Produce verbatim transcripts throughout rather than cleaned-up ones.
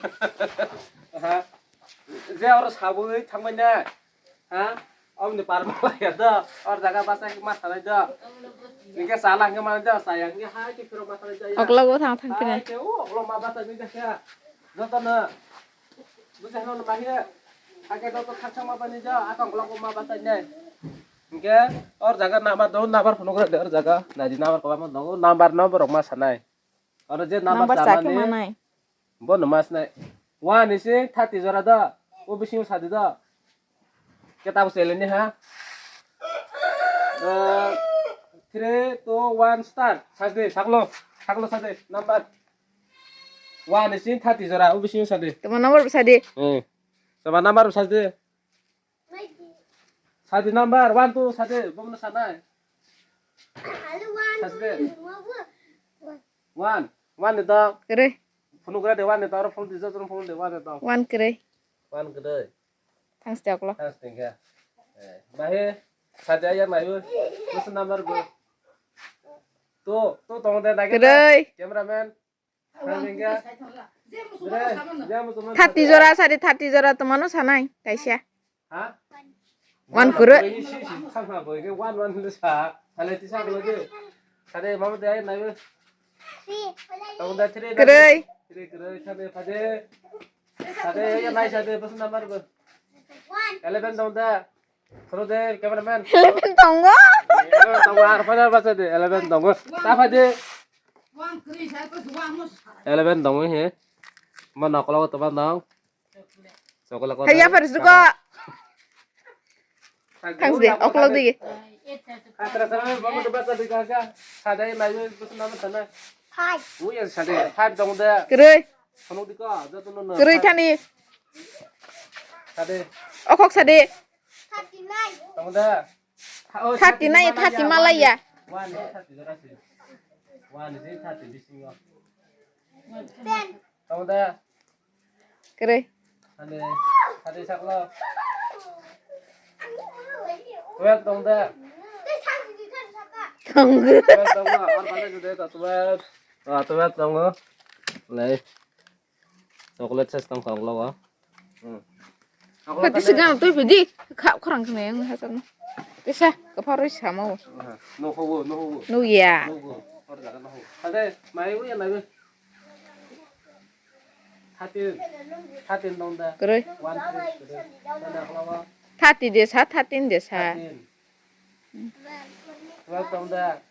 Ha? Je oro sabui thangbai na. Ha? Omni parma laya do. Or jaga basa ma sanai do. Nike sala nge ma do. Saya nge ha ke phiro ma sanai do. Oklogo thang thang kene. Hai ke u oklo ma basa ni do kya. Joto na. Buja no ma he. Ha ke joto thang thang ma bani do. Aka oklogo ma basa ni. Nike or jaga nama do, number phone ko de or jaga. Naji number ko ma do. Number number ma sanai. Oro je number Number chamani, chakhe manai. Bo no mas nai. One isi thirty jora do. O bisingo sadi do. Keta bo seleni ha. Eh, three, two, one, start. Sajdi, saklo. Saklo sajdi. Number. One isi thirty jora. O bisingo sadi. Tama number sadi. Eh. Tama number sajdi. Sadi number one, two, sadi, bomno sanai. Sadi. One. One ni dong. Kere. Phunuk rade one ni dong, oro phunuk di, joto phunuk de one ni dong. One kere. One kere. Thanks, Choklo. Thanks, thank you. Eh, bahe, sadi ayar mayu. Listen number go. Tu, tu tong de nage. Kere. Cameraman. Thirty jora sadi, thirty jora tomano sanai, kaisa. One kuro. Kwrwi. Eleven tongo. Eleven tongo, ar pajar bacha de, eleven tongo. Ta pha de. Eleven tongo he. Mo nokolo to ban dong. Chocolate ko. Haya par suko. Thanks de, oklok de. Atra sama mo to bacha de ka ka. Sadai mai mo sana sana. Five. Ui ya sadai. Five tongo de. Kere. Phunuk di ko, joto no no. Kwrwi thani. Sade. Okhok sade. Thirty nine. Tong da. Tha-, oh, thirty nine, thirty nine thirty ya, malaya. One, thirty jora si. One is thirty bisingo. Ten. Tong da. Kwrwi. Sade, sade saklo. Twelve tong da. Tong. Twelve tong da. Or bale jude to twelve. Ah, twelve tong. Lai. Chocolate ses tong kha ulo o. Hmm. Pati sigang twi pidi. Kha khorang khne yang hasan. Tisa, ka pharo samo. No ho, no ho. No ya. No ho. Or jaga no ho. Ade, mai u ya mai u. Thirteen. Thirteen tong da. Kwrwi. One three. Thirty de sa, thirteen de sa. Thirteen. Twelve tong da.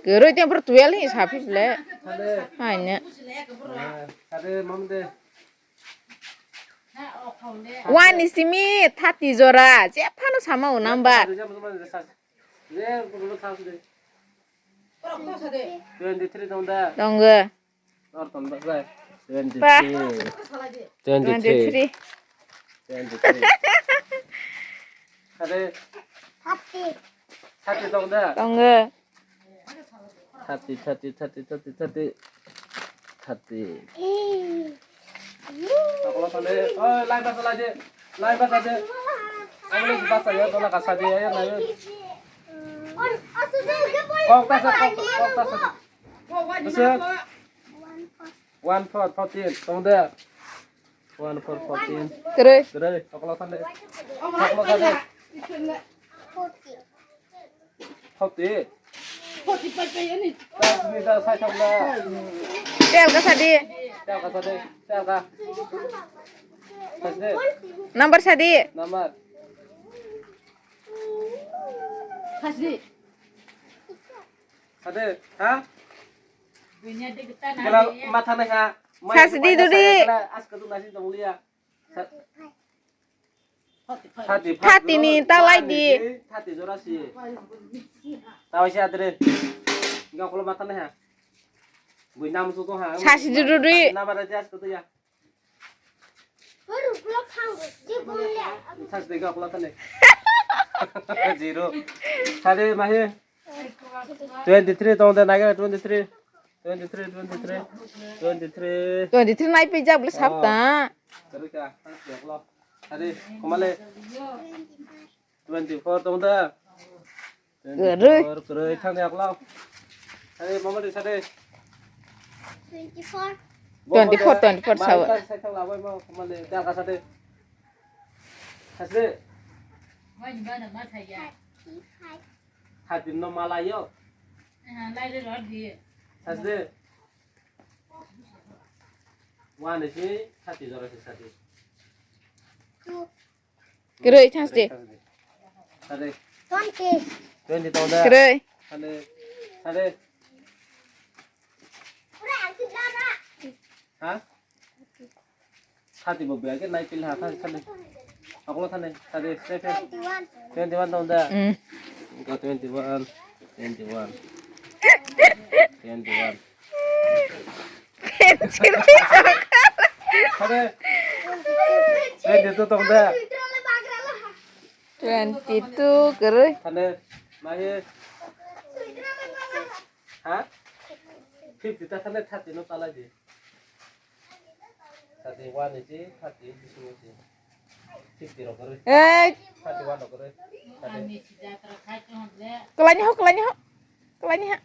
Kwrwi tei bwrwi twelve ni saphile. Sade. Haino. Eh, sade mam de. One ni simi thirty jora. Je phano sama o number. Sade, sade, sade. Twenty three tong da. Tongo. Or ton ba, ba. Twenty three. Twenty three. Twenty three. Twenty three. Thirty. Thirty tong da? Tongo. Thirty, thirty, thirty, thirty, thirty. Thirty. Oi, lai basa lai de. Lai basa de. Lai basa ya, tola kasa de ya, lai. Kok tasa, kok, kok tasa. Bese? One four fourteen. Tong de? One four fourteen. Kwrwi. Kwrwi. Okolo thang de. Okolo thang de. Forty. Forty. Forty five. Ni da sai thang na. Tel ka sadi. Tel ka sadi. Tel ka. Sadi. Number sadi. Number. Sadi. Sade, ha? Kela matha nai ha. Sasidi dudi. Aska tu nasi tong liya. Thati, thati ni talai di. Thati jora si. Tawai si adre. Enggak kalau matha nai ha. Bui nam su to ha. Sasidi dudi. Nama raja aska tu ya. Thas de gak lata ne. Zero. Sade mahe. Twenty three tong de nagara twenty three. Twenty three, twenty three. Twenty three. Twenty three nai pijak bole sapta. Terus ya, thas de gak lo. Sade, kumale. Twenty four tong da. Kwrwi. Twenty four, kwrwi thang de akla. Hai, mama de sade. Twenty four. Twenty-four, twenty-four sawa. Thirty no malayo. Thirty. One isi thirty jora se thirty. Kwrwi, thangsi. Sade. Twenty. Twenty tong da. Kwrwi. Sade. Sade. Ha? Thirty bo bia ke nai pil ha, thirty, thirty. Akolo thane, sade, seven. Twenty one. Twenty one tong da. Mm. Go twenty one. Twenty one. Twenty one. Pencil. Are, twenty two tong da. Twenty two kwrwi. Thane, mahi. Ha? Fifty ta thane thirty no talai di. Thirty one isi, thirty isi isi. Fifty rok kwrwi. Ei. Thirty one rok kwrwi. Thirty. Kwlaini ho, kwlaini ho. Kwlaini ha.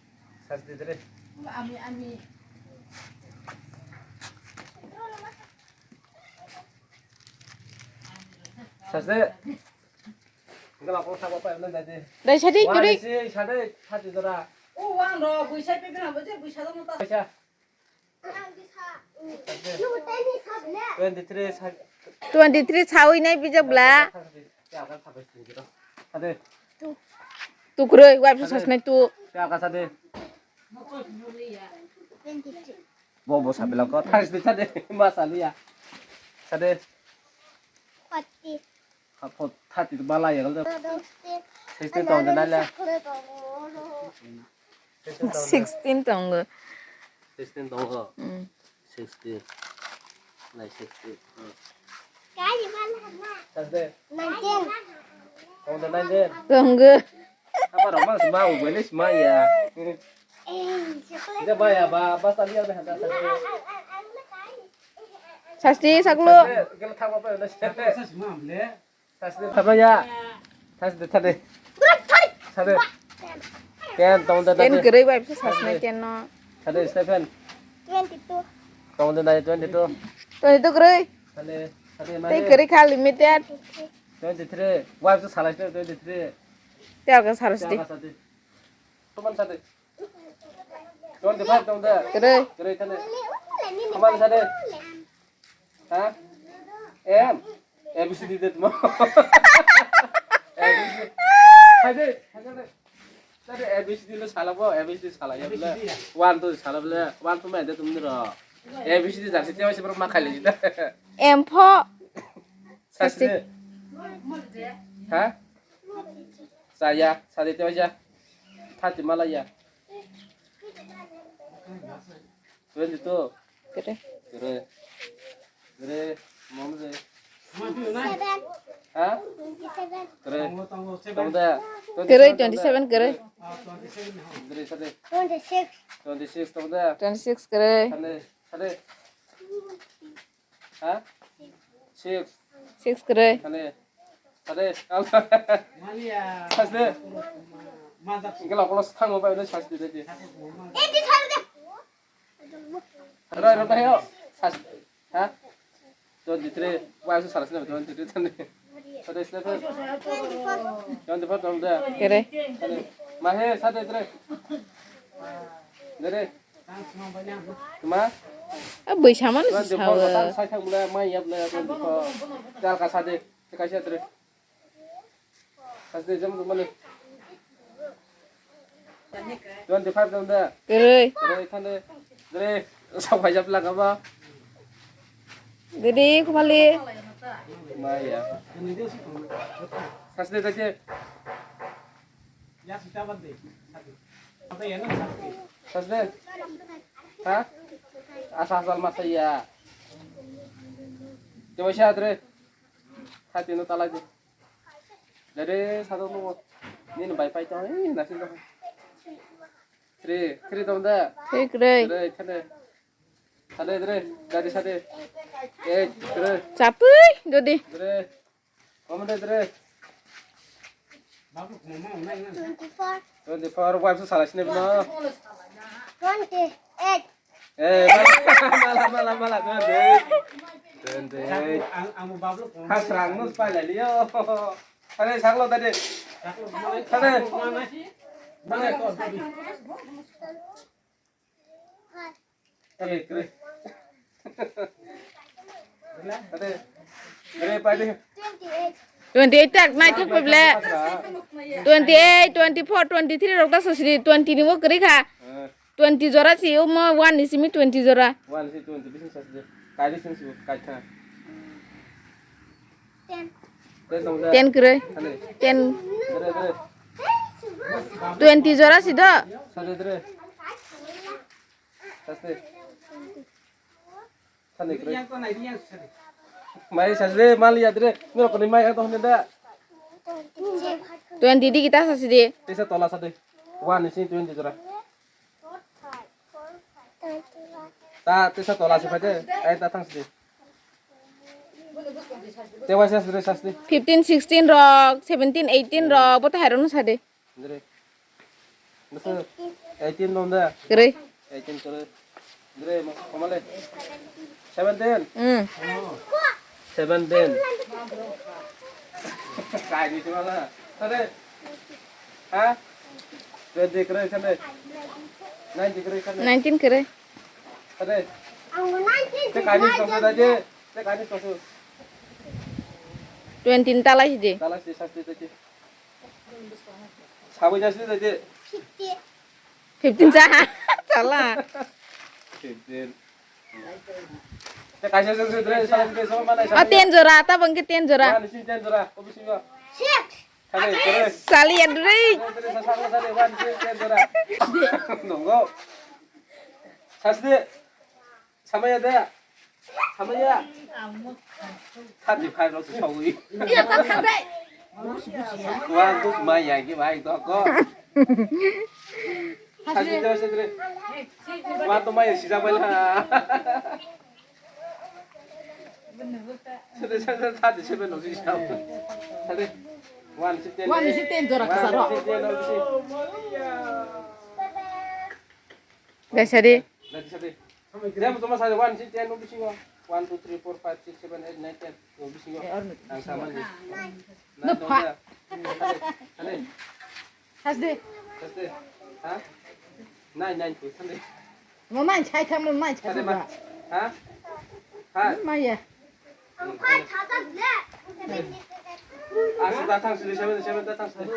Sasti dre. Sasti. Enggak lapor sama apa yang nanti. Dai sadi, one kiri. Isi, sadi, sadi dora. Oh, one rok, buisai pe bina, buisai, buisai dong, tas. Buisai. Twenty three sa- Twenty three sawi nai bijak bla. Tukroi, wife sasnai tu. Bo, bo, sabi lang ko. Thirty, thirty. Masaliya. Sade. Apo thirty to bala ya galda. Sixteen tong de nala. Sixteen tong de. Sixteen tongo. Sixteen tongo. Mm. Sixteen. Nai sixteen. Hmm. Sade. Nineteen. Tong de nineteen. Tongo. Apa roma sima ubele sima ya. Ida ba ya ba ba tali ya handa sade. Sasti saklo. Sade, kela thang apa na sade. Thasde thaba ya. Thasde thade. Thade. Ten tong da. Ten kwrwi bai bisa sasnai ten no. Thade seven. Twenty two. Tong da nai twenty two. Twenty two kwrwi. Thade thade. Tei kwrwi kha limited. Twenty three. Wife to salai twenty three. Te alga saros di. Toman sade. Twenty five tong da. Kwrwi. Kwrwi thade. Toman sade. Ha? M. A B C D de tuma. A B C D. Hade, hade. Tade A B C D lo sala bo, A B C D sala ya bla. One two sala bla. One two mai de tum ro. A B C D jar site oi se bro ma khai le jita. M pho. Sasti. Ha? Saya, sadi te ja. Thati mala ya. Twenty two. Kere. Kere. Kere. Mom de. Ha? Kere. Tong da. Kere twenty seven kere. Kere sade. Twenty six. Twenty six tong da. Twenty six kere. Sade. Sade. Ha? Six. Six kere. Sade. Sade. Sasde. Engke lo kolos thang mo bai sasde de. Rai rai bai yo. Sas. Ha? Twenty three. Wai su salas na twenty three tani. Sade sade. Twenty four tong de. Kere. Sade. Mahe sade tre. Dere. Tuma? A bwsa mano si sawo. Twenty four sai thang bwle mai ya bwle twenty four. Chal ka sade. Kaisa dre. Sade jam tu mane. Twenty five dong da. Kwrwi. Kwrwi thane. Dre. Sa phai jap la ka ba. Didi khumali. Mai ya. Sasde ta ke. Sasde? Ha? Asa asal masa ya. Coba siya, Dre. Hati no tala je. Dre, satu no. Ini bai pai tong, ini nasi tong. Dre, kiri tong da. Kiri, kiri. Dre, kene. Sade, Dre, dari sade. Eh, Dre. Capui, dodi. Dre. Kamu deh, Dre. Twenty four. Twenty four, wife tuh salah sini, benar. Twenty eight. Eh, mala, mala, mala, mala, twenty-eight. Twenty-eight. Ang, ang bablo kong. Khasrang no pai lai liyo. Tade, saklo tade. Tade. Tade. Eh, kre. Tade. Kre, pai de. Twenty-eight tak nai thok pai ble. Twenty-eight, twenty-four, twenty-three rok ta sosri, twenty ni bo kre kha. Eh. Twenty jora si, omo one ni simi twenty jora. One si twenty, bising sasi de. Kai bising si, kai kha. Ten. Ten tong de. Ten kwrwi. Ani. Ten. Dre, dre. Twenty jora si do. Sade, dre. Saste. Sade, dre. Mai sasi de, mali ya, dre. Nuro koni mai ya to hne da. Twenty di kita sasi de. Tesa tola sade. One ni simi twenty jora. Ta, tesa tola se phaide, ai ta thang sidi. Te wai sas re sas di. Fifteen, sixteen rok, seventeen, eighteen rok, bo ta hairok no sade. Dre. Nasa eighteen dong da. Kere. Eighteen kere. Dre, mo-, komale. Seventeen. Hmm. Seventeen. Kai di cuma lah. Tade. Ha? Twenty kere sande. Nineteen kere sande. Nineteen kere. Tade. Te kai di song da je. Te kai di song. Twenty talai di. Talai di sasti tadi. Sabai jasni tadi. Fifty. Fifteen cha. Chala. Fifteen. Te kaisa jeng se dre, sa dre, sa mana, sa. Ah, ten jora, ta bangke ten jora. Wah, nisi ten jora, ko bisi ba. Six. Sale, dre. Sali ya dre. Dre, sa, sa, sa, dre, wah, nisi ten jora. Nongo. Sasde. Samaya da. Samaya. Thirty five rok se sawi. Iya, ta thade. Wah, tus maya ki bai to ko. Sasde, sasde. Wah, to maya sijak bai la. Sade, sade, sade, sebe no sijak. Sade. One si ten. One si ten jora kasaro. One si ten, one si. Dai sade. Dai sade. Jam toma sade one si ten no bisingo. One, two, three, four, five, six, seven, eight, nine, ten. No bisingo. Eh, or no. Ang saman ni. Nine. No, nine, pha. Sade. Sade. Sasde. Sasde. Ha? Nine, nine, two, sade. Mo man chai tham, mo man chai tham. Ha? Ha? Maya. Asa da thang sini, seven, seven da thang sini.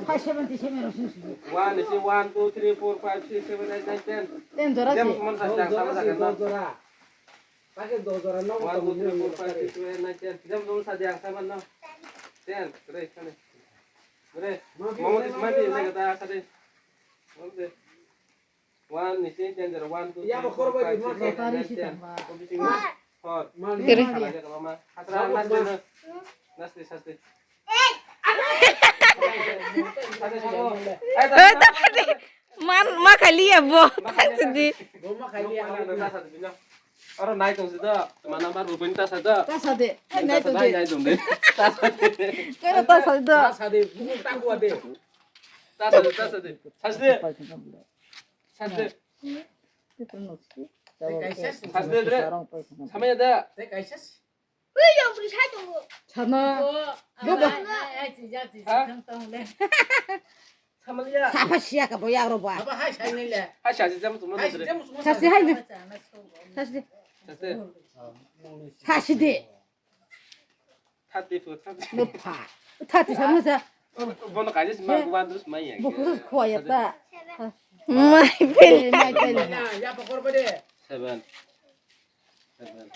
Five seventy seven ro sini sini. One, isi one, two, three, four, five, six, seven, eight, nine, ten. Ten jora si. Jam mon sa jang sama sa kan. One, two, three, four, five, six, seven, eight, nine, ten. Jam mon sa jang sama no. Ten, kre, kre. Kre. Mama dis mati, lega ta, kre. Mama dis. One, nisi, ten, zero, one, two, three, four, five, six, seven, eight, nine, ten. Four. Kiri. Kiri. Nasti, sasti. Eh, ta pati. Man, ma khali ya bo. Ta sidi. Aro nai tong sida. Mana mar rubin ta sada. Ta sade. Nai tong sida. Nai tong de. Ta sade. Kero ta sade. Ta sade. Buku ta kuwa de. Ta sade, ta sade. Sasde. Sasde. Sasde dre. Samaya da. Sana. Bobo. Ha? Samaya. Sapa siya ka boya ro ba. Apa hai sai ni le. Hai sasi jam tu mana dre. Sasi hai ni. Sasi. Sasde. Sasi de. Thirty four, thirty. No pha. Thirty sama sa. Bono kaje sima, one dus maya. Buku sus khwa ya ta. Mai pel. Mai pel. Ya, ya, pokor bade. Seven. Seven.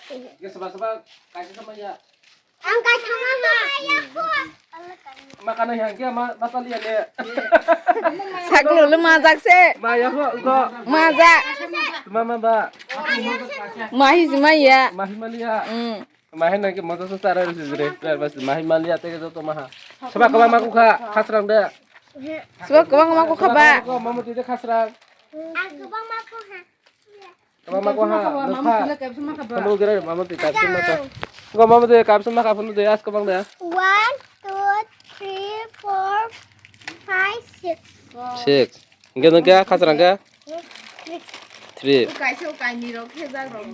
Ge saba saba kaje sama ya. Ang kai thama ma. Makana yang kia ma, masali ya le. Saklo le majak se. Maya ho, go. Majak. Mama ba. Mahi si maya. Mahi malia. Hmm. Mahi nang ke moto so sara ru sijre, driver si mahi mali ate ke joto maha. Saba kaba maku kha, khasrang de. Saba kaba maku kha ba. Kaba maku, mama tui de khasrang. Ang kaba maku ha. Kaba maku ha, nukha. Phone gere, mama tui kapsi maka. Ko mama tui kapsi maka phone de as ko bang de. One, two, three, four, five, six. Six. Hingke nung khe khasrang khe? Six. three. Kaisa kainwi rok khejak rok.